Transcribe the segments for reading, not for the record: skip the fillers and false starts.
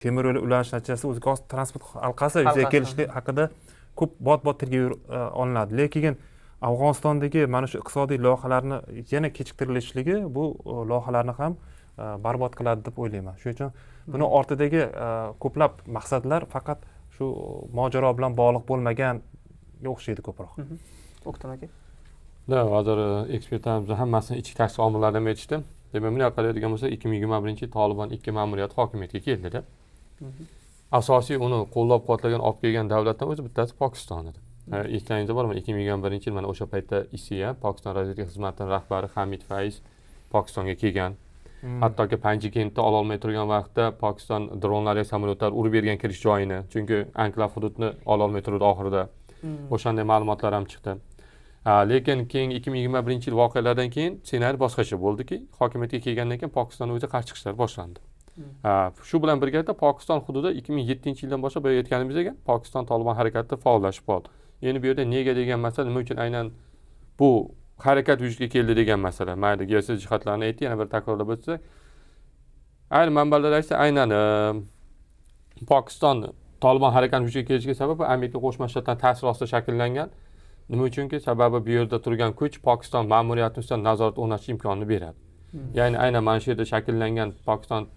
Temir yo'l ulanish natijasida o'ziga xos transport halqasi yuzaga Halqasi. kelishi haqida ko'p bot bot tilga olinadi. Lekin Afg'onistondagi mana shu iqtisodiy loyihalarni yana kechiktirilishligi bu loyihalarni ham barbod qiladi deb o'ylayman. Shuning uchun buni ortidagi ko'plab maqsadlar faqat shu mojaro bilan bog'liq bo'lmaganga o'xshaydi ko'proq. O'ktam aka. Да, hozir ekspertlarimiz hammasini ichki tashqi omillardan aytishdi. Demak, bunday qaraydigan bo'lsak, 2021-yil Tolibon ikki ma'muriyati hokimiyatga keldida. Asosiy uni qo'llab quvvatlagan, olib kelgan davlatdan o'zi bittasi Pokiston edi. Eslaringizda bormi, 2021-yil mana o'sha paytda ISIA, Pokiston razvedka xizmatining rahbari Hamid Fayz Pokistonga kelgan. Hattoki Panjikentni ololmay turgan vaqtda Pokiston dronlar va samolyotlar urib bergan kirish joyini, chunki anklav hududni ololmay turdi oxirida. O'shanday ma'lumotlar ham chiqdi. Lekin keyingi 2021-yil voqealardan keyin ssenariy boshqacha bo'ldiki, hokimiyatga kelgandan keyin Pokiston o'zi qarshi chiqishlar boshlandi. Shu bilan birgalikda Pokiston hududida 2007-yildan boshlab, boya aytganimizdek, Pokiston Tolibon harakati faollashib qoldi. Endi bu yerda nega degan masala, nima uchun aynan bu harakat vujudga keldi degan masala. Mayli, geosiyosiy jihatlarni aytdik, yana bir takrorlab o'tsak. Ayrim manbalar aytsa, aynan Pokiston Tolibon harakati vujudga kelishiga sabab bu Amerika Qo'shma Shtatlari ta'siri ostida shakllangan. Nima uchunki, sababi bu yerda turgan kuch Pokiston ma'muriyati ustidan nazorat o'rnatish imkonini beradi. Ya'ni aynan mana shu yerda shakllangan Pokiston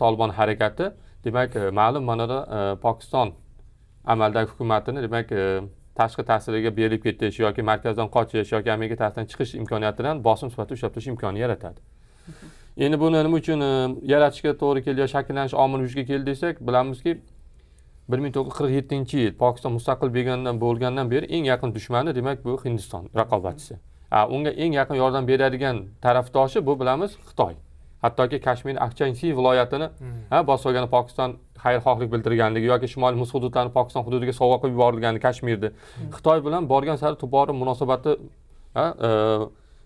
Tolibon harakati, demak, ma'lum ma'noda Pokiston amaldagi hukumatini, demak, tashqi ta'siriga berilib ketish yoki markazdan qochish yoki Amerika ta'siridan chiqish imkoniyatidan bosim sifatida ushlab turish imkonini yaratadi. Endi buni nima uchun yaratishga to'g'ri keldi yo shakllanish omili vujudga keldi desak, bilamizki, 1947-yil Pokiston mustaqil bo'lgandan beri eng yaqin dushmani, demak, bu Hindiston raqobatchisi. Unga eng yaqin yordam beradigan tarafdoshi bu, bilamiz, Xitoy. Hattoki Kashmir Akchansi viloyatini bosib olgani Pokiston xayrixohlik bildirganligi yoki shimoliy muz hududlarini Pokiston hududiga sovg'a qilib yuborilgani Kashmirda Xitoy bilan borgan sari tubora munosabati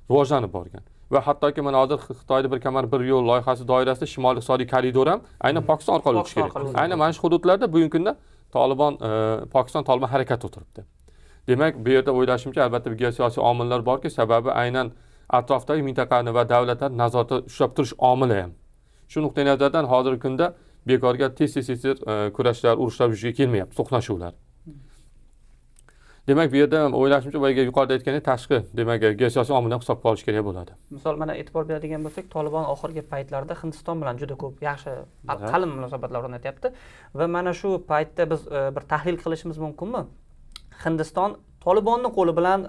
rivojlanib borgan va hattoki mana hozir Xitoyda "Bir kamar, bir yo'l" loyihasi doirasida shimoliy iqtisodiy koridor ham aynan Pokiston orqali o'tishi Pokiston kerak. Orqali. Aynan mana shu hududlarda bugungi kunda Tolibon, Pokiston Tolibon harakati o'tiribdi. Demak, bu yerda o'ylashimcha, albatta bir geosiyosiy omillar borki, sababi aynan atrofdagi mintaqani va davlatlarni nazoratda ushlab turish omili ham. Shu nuqtai nazardan hozirgi kunda bekorga tez tez tez kurashlar, urushlar vujudga kelmayapti, to'qnashuvlar. Demak, bu yerda o'ylashimcha, boyagi yuqorida aytgandek, tashqi, demak, geosiyosiy omilni hisobga olish kerak bo'ladi. Misol, mana e'tibor beradigan bo'lsak, Tolibon oxirgi paytlarda Hindiston bilan juda ko'p yaxshi, qalin munosabatlar o'rnatyapti va mana shu paytda biz bir tahlil qilishimiz mumkinmi, Hindiston Tolibonni qo'li bilan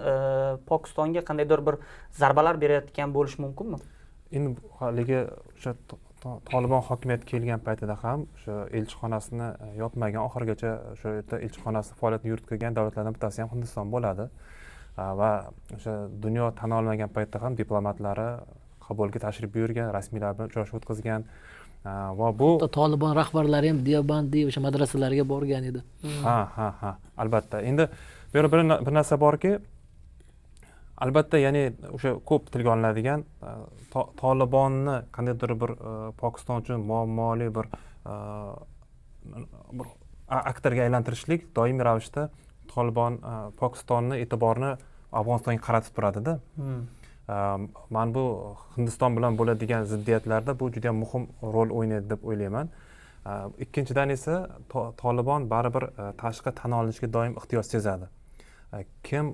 Pokistonga qandaydir bir zarbalar berayotgan bo'lishi mumkinmi? Endi haligi o'sha Tolibon hokimiyatga kelgan paytida ham o'sha elchixonasini yopmagan, oxirigacha o'sha yerda elchixonasi faoliyatini yuritib kelgan davlatlardan bittasi ham Hindiston bo'ladi. Va o'sha dunyo tan olmagan paytda ham diplomatlari Qabulga tashrif buyurgan, rasmiylar bilan uchrashuv o'tkazgan. Va bu Hatto Tolibon rahbarlari ham Deobandi o'sha madrasalarga borgan edi. Ha, albatta. Endi bu yerda bir narsa borki, albatta, ya'ni o'sha ko'p tilga olinadigan Tolibonni qandaydir bir Pokiston uchun muammoli bir aktorga aylantirishlik doimiy ravishda Tolibon Pokistonni e'tiborini Afg'onistonga qaratib turadida. Man bu Hindiston bilan bo'ladigan ziddiyatlarda bu juda yam muhim rol o'ynaydi deb o'ylayman. Ikkinchidan esa Tolibon baribir tashqi tan olinishga doim ehtiyoj sezadi. Kim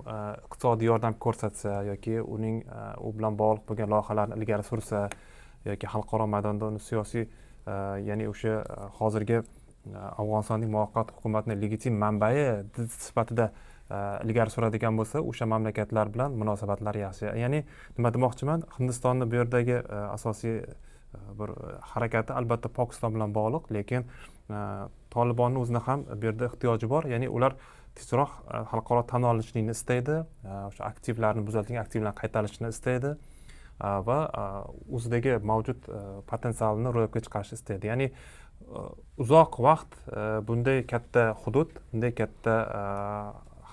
iqtisodiy yordam ko'rsatsa yoki uning u bilan bog'liq bo'lgan loyihalarni ilgari sursa yoki xalqaro maydonda uni siyosiy, ya'ni o'sha hozirgi Afg'onistonning muvaqqat hukumatini legitim manbai sifatida ilgari suradigan bo'lsa, o'sha mamlakatlar bilan munosabatlar yaxshi. Ya'ni nima demoqchiman, Hindistonni bu yerdagi asosiy bir harakati albatta Pokiston bilan bog'liq, lekin Tolibonni o'zini ham bu yerda ehtiyoji bor. Ya'ni ular tezroq xalqaro tan olinishlikni istaydi, o'sha aktivlarni, buzilgan aktivlarni qaytarilishini istaydi va o'zidagi mavjud potensialni ro'yobga chiqarishni istaydi. Ya'ni uzoq vaqt bunday katta hudud, bunday katta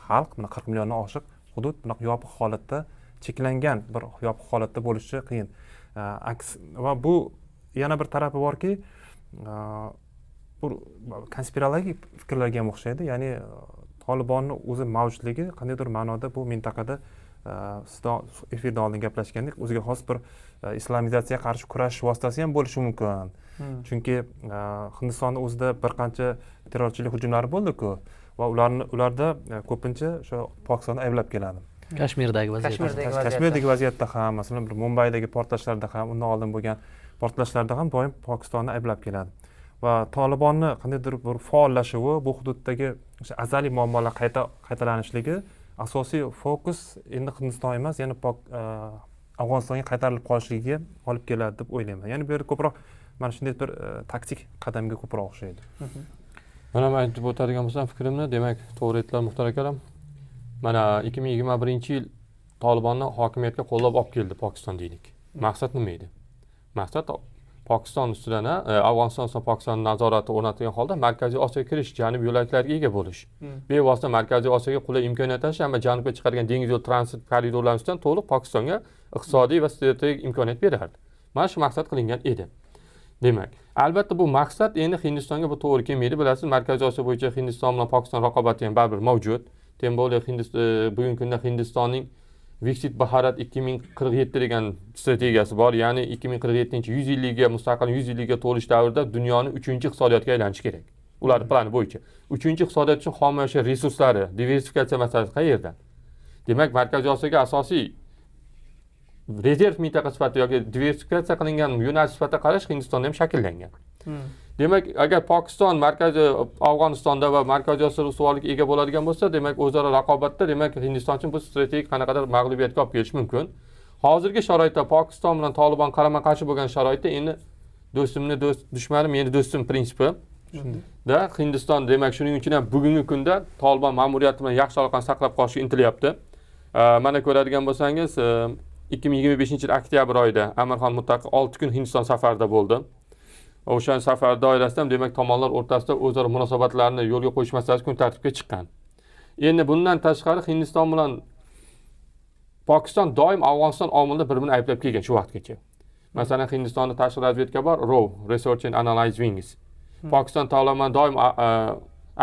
xalq, mana 40 milliondan oshiq hudud bunaqa yopiq holatda, cheklangan bir yopiq holatda bo'lishi qiyin. Aks va bu yana bir tarafi borki, bu konspirologik fikrlarga ham o'xshaydi. Ya'ni Tolibonni o'zi mavjudligi qandaydir ma'noda bu mintaqada, sizdan efirdan oldin gaplashgandek, o'ziga xos bir islamizatsiyaga qarshi kurash vositasi ham bo'lishi mumkin. Chunki Hindistonni o'zida bir qancha terrorchilik hujumlari bo'ldi-ku va ularda ko'pincha o'sha Pokistonni ayblab keladi. Kashmirdagi vaziyat. Kashmirdagi vaziyatda ham, masalan, bir Mumbaydagi portlashlarda ham, undan oldin bo'lgan portlashlarda ham doim Pokistonni ayblab keladi. Va Tolibonni qandaydir bir faollashuvi, bu hududdagi o'sha azaliy muammolar qaytalanishligi asosiy fokus endi Hindiston emas, yana Afg'onistonga qaytarilib qolishligiga olib keladi deb o'ylayman. Ya'ni bu yerda ko'proq mana shunday bir taktik qadamga ko'proq o'xshaydi. Mana men aytib o'tadigan bo'lsam fikrimni, demak, to'g'ri aytdilar Muxtor akalar. Mana 2021-yil Tolibonni hokimiyatga qo'llab olib keldi Pokiston deylik. Maqsad nima edi? Maqsad Pokiston ustidan, Afg'oniston ustidan Pokiston nazorati o'rnatilgan holda Markaziy Osiyoga kirish, janub yo'laklariga ega bo'lish. Bevosita Markaziy Osiyoga qulay imkoniyat tashib, hamma janubga chiqargan dengiz yo'l tranzit koridorlari ustidan to'liq Pokistonga iqtisodiy va strategik imkoniyat berardi. Mana shu maqsad qilingan edi. Demak, albatta bu maqsad endi Hindistonga bu to'g'ri kelmaydi. Bilasiz, Markaziy Osiyo bo'yicha Hindiston bilan Pokiston raqobati ham baribir mavjud. Tem более bugungi kunda Hindistonning Viksit Bharat 2047 degan strategiyasi bor. Ya'ni 2047-100 yillikka mustaqil 100 yillikka to'lish davrida dunyoni 3-iqtisodiyotga aylanishi kerak. Ular plani bo'yicha. 3-iqtisodiyot uchun xom ashyo resurslari, diversifikatsiya masalasi qayerdan? Demak, Markaziy Osiyoga asosiy rezerv mintaqa sifatida yoki diversifikatsiya qilingan yo'nalish sifatida qarash Hindistonda ham shakllangan. Demak, agar Pokiston Markaziy Afg'onistonda va Markaziy Osiyoda ustuvorlikka ega bo'ladigan bo'lsa, demak o'zaro raqobatda, demak Hindiston uchun bu strategik qanaqadir mag'lubiyatga olib kelishi mumkin. Hozirgi sharoitda Pokiston bilan Tolibon qarama-qarshi bo'lgan sharoitda endi do'stimni do'st, dushmanim meni do'stim prinsipi. Da Hindiston, demak shuning uchun ham bugungi kunda Tolibon ma'muriyati bilan yaxshi aloqani saqlab qolishga intilyapti. Mana ko'radigan bo'lsangiz, 2025-yil oktyabr oyida Amirxon Muttaqi 6 kun Hindiston safarida bo'ldi. O'sha safar doirasida demak tomonlar o'rtasida o'zaro munosabatlarni yo'lga qo'yish masalasi kun tartibga chiqqan. Endi bundan tashqari Hindiston bilan Pokiston doim Afg'oniston omilida bir-birini ayblab kelgan shu vaqtgacha. Masalan, Hindistonda tashqi razvedka bor, RAW, Research and Analysis Wings. Pokiston tomoni doim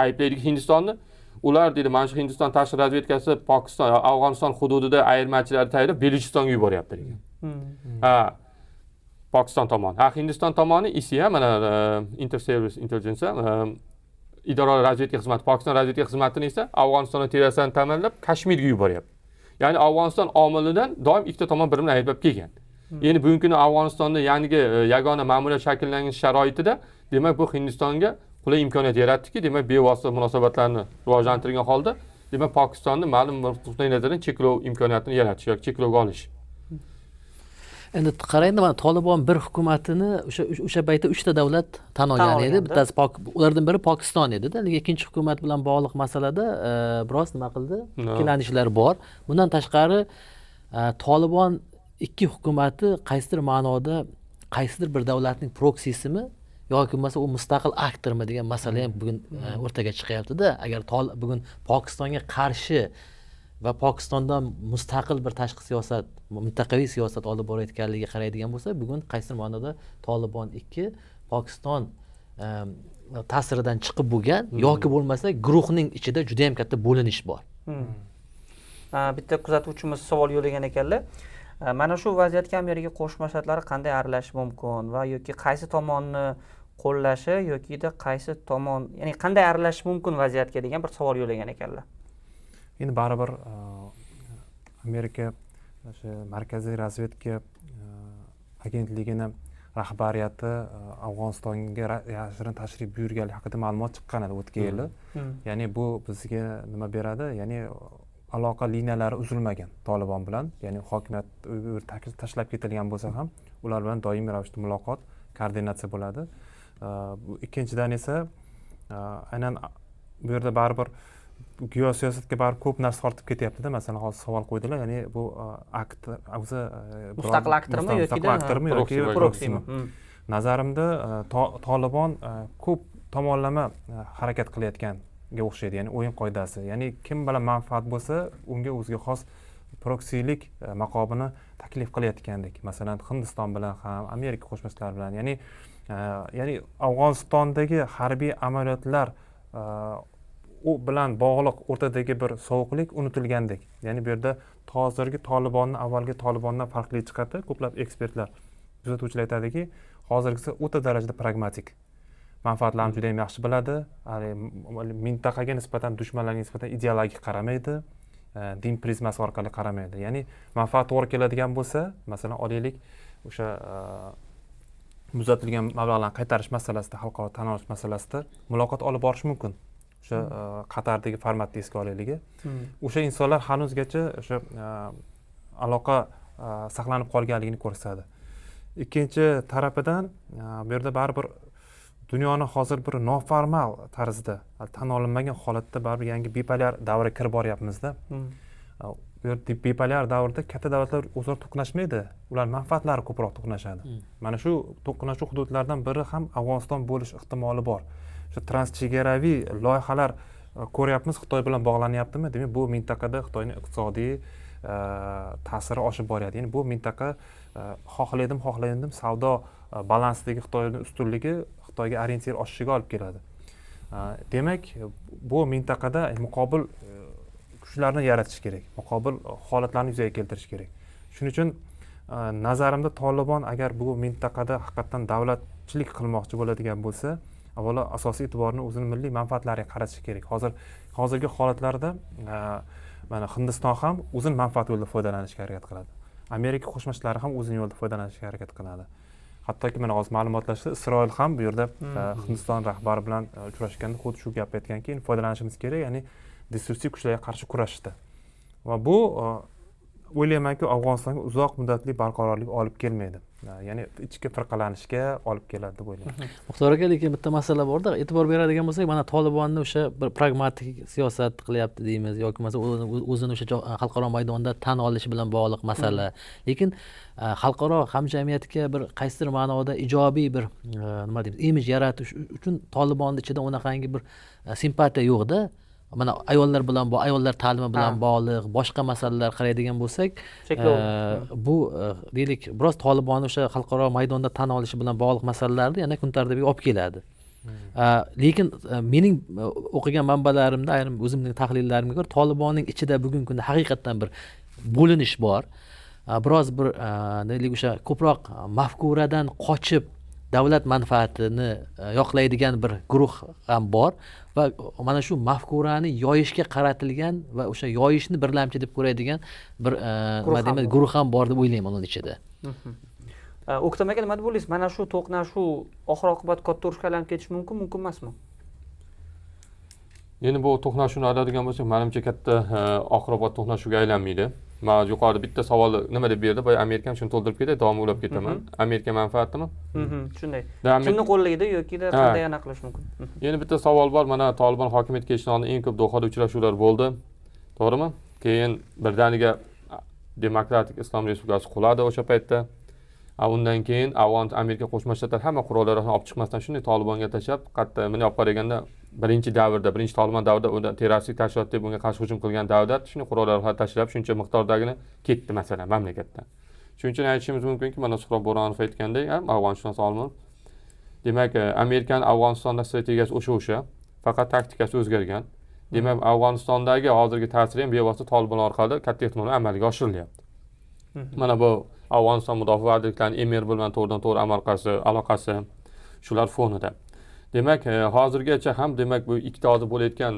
ayblaydi Hindistonni. Ular deydi, mana shu Hindiston tashqi razvedkasi Pokiston, Afg'oniston hududida ayirmachilarni tayyorlab Beluchistonga yuboryapti degan. Ha. Pokiston tomoni. Ha, Hindiston tomoni ISI, mana Inter-Service Intelligence, idora razvedka xizmati, Pokiston razvedka xizmatini esa Afg'onistonda terroristlarni ta'minlab Kashmirga yuboryapti. Ya'ni Afg'oniston omilidan doim ikkita tomon bir-birini ayblab kelgan. Endi bugungi kunda Afg'onistonda yangi yagona ma'muriyat shakllangan sharoitida, demak bu Hindistonga qulay imkoniyat yaratdiki, demak bevosita munosabatlarni rivojlantirgan holda, demak Pokistonni ma'lum bir nuqtai nazardan cheklov imkoniyatini yaratish yoki cheklovga olish. Endi qarangda, mana Tolibon bir hukumatini o'sha paytda 3 ta davlat tan olgan edi. Bittasi ulardan biri Pokiston edi-da. Lekin ikkinchi hukumat bilan bog'liq masalada biroz nima qildi? Ikkilanishlar bor. Bundan tashqari Tolibon ikki hukumati qaysidir ma'noda qaysidir bir davlatning proksisimi yoki bo'lmasa u mustaqil aktormi degan masala ham bugun o'rtaga chiqyapti-da. Agar bugun Pokistonga qarshi va Pokistondan mustaqil bir tashqi siyosat, mintaqaviy siyosat olib borayotganligiga qaraydigan bo'lsa, bugun qaysidir ma'noda Tolibon 2 Pokiston ta'siridan chiqib bo'lgan yoki bo'lmasa guruhning ichida juda ham katta bo'linish bor. Bitta kuzatuvchimiz savol yo'llagan ekanlar. Mana shu vaziyatga Amerika Qo'shma Shtatlari qanday aralashishi mumkin va yoki qaysi tomonni qo'llashi yokida qaysi tomon, ya'ni qanday aralashish mumkin vaziyatga degan bir savol yo'llagan ekanlar. Endi baribir Amerika o'sha Markaziy razvedka agentligini rahbariyati Afg'onistonga yashirin tashrif buyurganligi haqida ma'lumot chiqqan edi o'tgan yili. Ya'ni bu bizga nima beradi? Ya'ni aloqa liniyalari uzilmagan Tolibon bilan, ya'ni hokimiyat tashlab ketilgan bo'lsa ham ular bilan doimiy ravishda muloqot, koordinatsiya bo'ladi. Ikkinchidan esa aynan bu yerda baribir geosiyosatga baribir ko'p narsa tortib ketyapti-da. Masalan, hozir savol qo'ydilar, ya'ni bu akt o'zi mustaqil aktormi yoki proksimi? Nazarimda Tolibon ko'p tomonlama harakat qilayotganga o'xshaydi, ya'ni o'yin qoidasi, ya'ni kim bilan manfaat bo'lsa, unga o'ziga xos proksilik maqomini taklif qilayotgandek. Masalan, Hindiston bilan ham, Amerika Qo'shma Shtatlari bilan, ya'ni Afg'onistondagi harbiy amaliyotlar u bilan bog'liq o'rtadagi bir sovuqlik unutilgandek. Ya'ni bu yerda hozirgi Tolibonni avvalgi Tolibondan farqli chiqadi. Ko'plab ekspertlar, kuzatuvchilar aytadiki, Hozirgisi o'ta darajada pragmatik. Manfaatlarni juda ham yaxshi biladi. Mintaqaga nisbatan, dushmanlarga nisbatan ideologik qaramaydi, din prizmasi orqali qaramaydi. Ya'ni manfaat to'g'ri keladigan bo'lsa, masalan, olaylik, o'sha muzlatilgan mablag'larni qaytarish masalasida, xalqaro tan olish masalasida muloqot olib borish mumkin. O'sha Qatardagi formatni esga olaylik. O'sha insonlar hanuzgacha o'sha aloqa saqlanib qolganligini ko'rsatadi. Ikkinchi tarafidan bu yerda baribir dunyoni hozir bir noformal tarzda, tan olinmagan holatda baribir yangi bipolyar davrga kirib boryapmizda. Bu yerda bipolyar davrda katta davlatlar o'zaro to'qnashmaydi, ular manfaatlari ko'proq to'qnashadi. Mana shu to'qnashuv hududlaridan biri ham Afg'oniston bo'lish ehtimoli bor. O'sha transchegaraviy loyihalar ko'ryapmiz, Xitoy bilan bog'lanyaptimi? Demak, bu mintaqada Xitoyning iqtisodiy ta'siri oshib boryapti. Ya'ni bu mintaqa xohlaydim, xohlamaydim savdo balansidagi Xitoyning ustunligi Xitoyga orientir oshishiga olib keladi. Demak, bu mintaqada muqobil kuchlarni yaratish kerak, muqobil holatlarni yuzaga keltirish kerak. Shuning uchun nazarimda Tolibon agar bu mintaqada haqiqatan davlatchilik qilmoqchi bo'ladigan bo'lsa, avvalo asosiy e'tiborni o'zini milliy manfaatlariga qaratishi kerak. Hozirgi holatlarda mana Hindiston ham o'zini manfaati yo'lida foydalanishga harakat qiladi. Amerika Qo'shma Shtatlari ham o'zini yo'lida foydalanishga harakat qiladi. Hattoki mana hozir ma'lumotlashda Isroil ham bu yerda Hindiston rahbari bilan uchrashganda xuddi shu gapni aytganki, foydalanishimiz kerak, ya'ni destruktiv kuchlarga qarshi kurashishda. Va bu o'ylaymanki, Afg'onistonga uzoq muddatli barqarorlik olib kelmaydi. Ya'ni ichki firqalanishga olib keladi deb o'ylayman. Muxtor aka, lekin bitta masala borda, e'tibor beradigan bo'lsak, mana Tolibonni o'sha bir pragmatik siyosat qilyapti deymiz yoki masalan o'zini o'sha xalqaro maydonda tan olishi bilan bog'liq masala. Lekin xalqaro hamjamiyatga bir qaysidir ma'noda ijobiy bir nima deymiz, imij yaratish uchun Tolibonni ichida unaqangi bir simpatiya yo'qda. Mana ayollar bilan, bu ayollar ta'limi bilan bog'liq boshqa masalalar qaraydigan bo'lsak, bu deylik, biroz Tolibonni o'sha xalqaro maydonda tan olishi bilan bog'liq masalalarni yana kun tartibiga olib keladi. Lekin mening o'qigan manbalarimda, ayrim o'zimning tahlillarimga ko'ra, Tolibonning ichida bugungi kunda haqiqatdan bir bo'linish bor. Biroz bir deylik, o'sha ko'proq mafkuradan qochib davlat manfaatini yoqlaydigan bir guruh ham bor va mana shu mafkurani yoyishga qaratilgan va o'sha yoyishni birlamchi deb ko'radigan bir nima deymiz, guruh ham bor deb o'ylayman uning ichida. O'ktam aka, nima deb o'ylaysiz? Mana shu to'qnashuv oxir oqibat katta urushga aylanib ketishi mumkin, mumkin emasmi? Endi bu to'qnashuvni oladigan bo'lsak, menimcha katta oxir oqibat to'qnashuvga aylanmaydi. Men yuqorida bitta savolni nima deb berdi, boya Amerika ham shuni to'ldirib ketdi, davom ulab ketaman. Amerika manfaatimi? Shunday. Kimni qo'llaydi yoki qanday aniq qilish mumkin? Yana bitta savol bor, mana Tolibon hokimiyatga kelishidan oldin eng ko'p Dohada uchrashuvlar bo'ldi. To'g'rimi? Keyin birdaniga Demokratik Islom Respublikasi quladi o'sha paytda. Undan keyin Afg'on Amerika Qo'shma Shtatlari hamma qurol-yarog'ini olib chiqmasdan shunday Tolibonga tashlab, qatta buni olib qaraganda birinchi davrda, birinchi Tolibon davrida unda terroristik tashkilot deb bunga qarshi hujum qilgan davrda shunday qurol-yarog'lar tashlab, shuncha miqdordagini ketdi masalan mamlakatdan. Shuning uchun aytishimiz mumkinki, mana Suhrob Bo'ronov aytgandek, Afg'oniston olimi. Demak, Amerikaning Afg'onistonda strategiyasi o'sha, faqat taktikasi o'zgargan. Demak, Afg'onistondagi hozirgi ta'siri ham bevosita Tolibon orqali katta ehtimol bilan amalga oshirilyapti. Mana bu Afg'oniston mudofaa vazirliklarining emir bilan to'g'ridan-to'g'ri aloqasi shular fonida. Demak, hozirgacha ham demak bu ikkita hozir bo'layotgan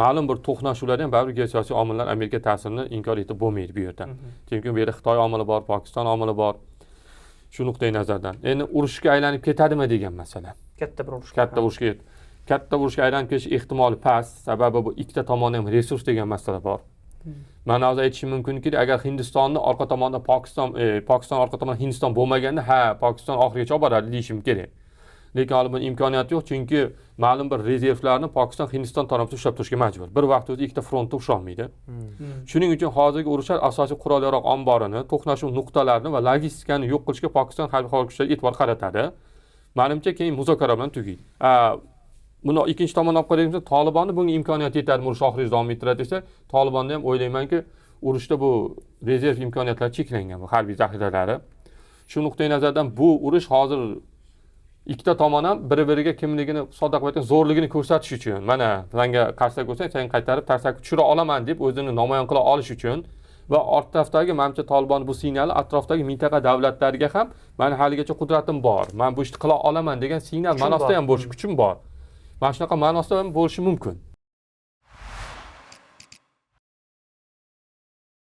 ma'lum bir to'qnashuvlarda ham baribir geosiyosiy omillar Amerika ta'sirini inkor etib bo'lmaydi bu yerda. Chunki bu yerda Xitoy omili bor, Pokiston omili bor. Shu nuqtai nazardan. Endi urushga aylanib ketadimi degan masala. Katta bir urush. Katta urushga aylanib ketish ehtimoli past. Sababi bu ikkita tomonda ham resurs degan masala bor. Men hozir aytishim mumkinki, agar Hindistonni orqa tomonda Pokiston orqa tomonda Hindiston bo'lmaganda, ha, Pokiston oxirigacha olib boradi deyishim kerak. Lekin hali buning imkoniyati yo'q, chunki ma'lum bir rezervlarni Pokiston Hindiston tarafida ushlab turishga majbur. Bir vaqt o'zida ikkita frontda usha olmaydi. Shuning uchun hozirgi urushlar asosiy qurol-yarog' omborini, to'qnashuv nuqtalarini va logistikani yo'q qilishga Pokiston harbiy havo kuchlari e'tibor qaratadi. Menimcha keyin muzokara bilan tugaydi. Buni ikkinchi tomondan olib qaraymiz, Tolibonni bunga imkoniyati yetadimi, urush oxirigacha davom ettiradi desa, Tolibonni ham o'ylaymanki, urushda bu rezerv imkoniyatlari cheklangan, bu harbiy zaxiralari. Shu nuqtai nazardan bu urush hozir ikkita tomon ham bir-biriga kimligini sodda qilib aytganda zo'rligini ko'rsatish uchun, mana senga qarsak bo'lsang, sen qaytarib tarsakni tushira olaman deb o'zini namoyon qila olish uchun Va atrofdagi, manimcha, Tolibon bu signali atrofdagi mintaqa davlatlariga ham mani haligacha qudratim bor, man bu ishni qila olaman degan signal ma'nosida ham bo'lishi, kuchim bor, mana shunaqa ma'nosida ham bo'lishi mumkin.